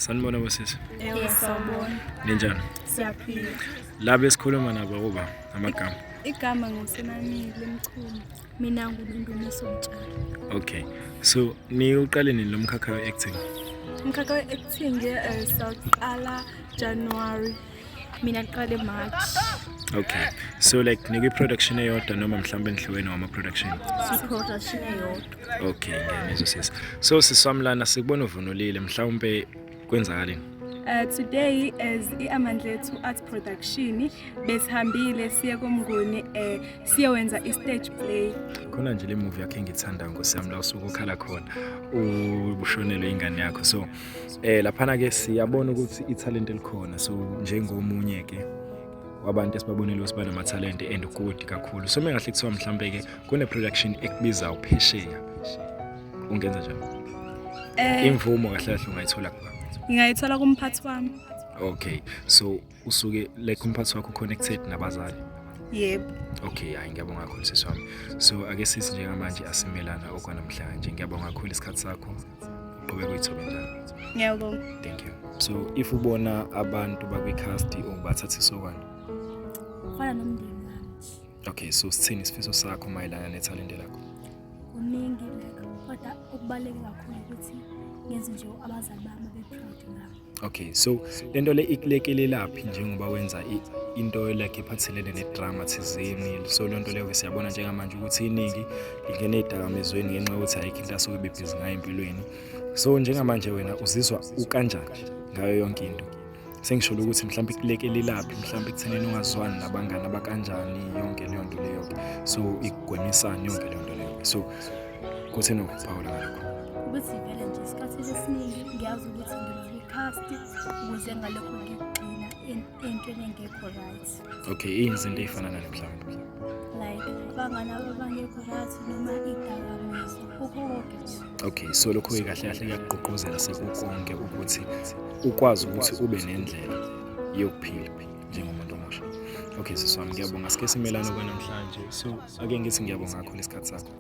Sanibona bosisi. Ewe, sawubona. Ninjani? Siyaphila. Laba esikhuluma nabo kuba amagama. Igama nguSenamile Mchunu. Mina nguNondumiso Mtshali. Okay. So niuqale nini lo mkhakha we-acting? Umkhakha we-acting sawuqala January. Mina ngiqale March. Okay. So like nikwi-production eyodwa noma mhlawumbe nihlukene wama-production? Si-production eyodwa. Okay, ngiyamizwa sisi. So sisi wami lana sikubona uvunulile mhlawumbe kwenzakaleni? Today as i-Amandlethu Art Production besihambile siye koMnguni siyowenza i-stage play. Khona nje le movie yakhe engithandayo Nkosi yami la usuke ukhala khona ubushonelwe ingane yakho. So laphana ke siyabona ukuthi ithalente elikhona. So njengomunye ke wabantu esibabonile ukuthi banamathalente and good kakhulu. So mengahle kuthiwa mhlambe ke kune production ekubizayo phesheya. Ungenza njani? Imvumo kahle kahle ungayithola kuba. Ngingayithola kumphathi wami. Okay. So usuke like umphathi wakho connected nabazali. Yebo. Okay, hayi ngiyabonga kakhulu sisi wami. So ake sithi njengamanje asimelana okwanamhlanje. Ngiyabonga kakhulu isikhathi sakho. Uqhubeke uyithobe njalo. Ngiyabonga. Thank you. So if ubona abantu bakwi-cast ubathathisa okwani? Kufana nomndeni wami. Okay, so sithini isifiso sakho mayelana nethalente lakho? Kuningi like kodwa okubaluleke kakhulu ukuthi ngenze nje abazali bami babe proud ngami. Okay, so lento le ikulekelelaphi njengoba wenza into like iphathelene ne-drama thizeni. So lento leyo siyabona njengamanje ukuthi iningi lingena ey'dakamizweni ngenxa yokuthi ayikho into asuke bebhizi ngayo empilweni. So njengamanje wena uzizwa ukanjani ngayo yonke into? Sengisho ukuthi mhlawumbe ikulekelelaphi mhlawumbe ekuthenini ungazwani nabangani abakanjani yonke leyo nto leyo. So ikugwemisani yonke leyo nto leyo. So kutheni ukuphawula ngalokho? Ukuthi vele nje isikhathi esiningi ngiyazi ukuthi ngiba kwi-cast ukuze ngalokho ngigxila entweni engekho right. Okay, izinto ey'fana nani mhlawumbe? Like abangani abangekho right noma idakamizwa kukho konke nje. Okay, so lokho-ke kahle kahle kuyakugqugquzela sekukonke ukuthi ukwazi ukuthi ube nendlela yokuphila njengomuntu omusha. Okay, sisi wami ngiyabonga. Sike simelane kwanamhlanje. So ake ngithi ngiyabonga kakhulu isikhathi sakho.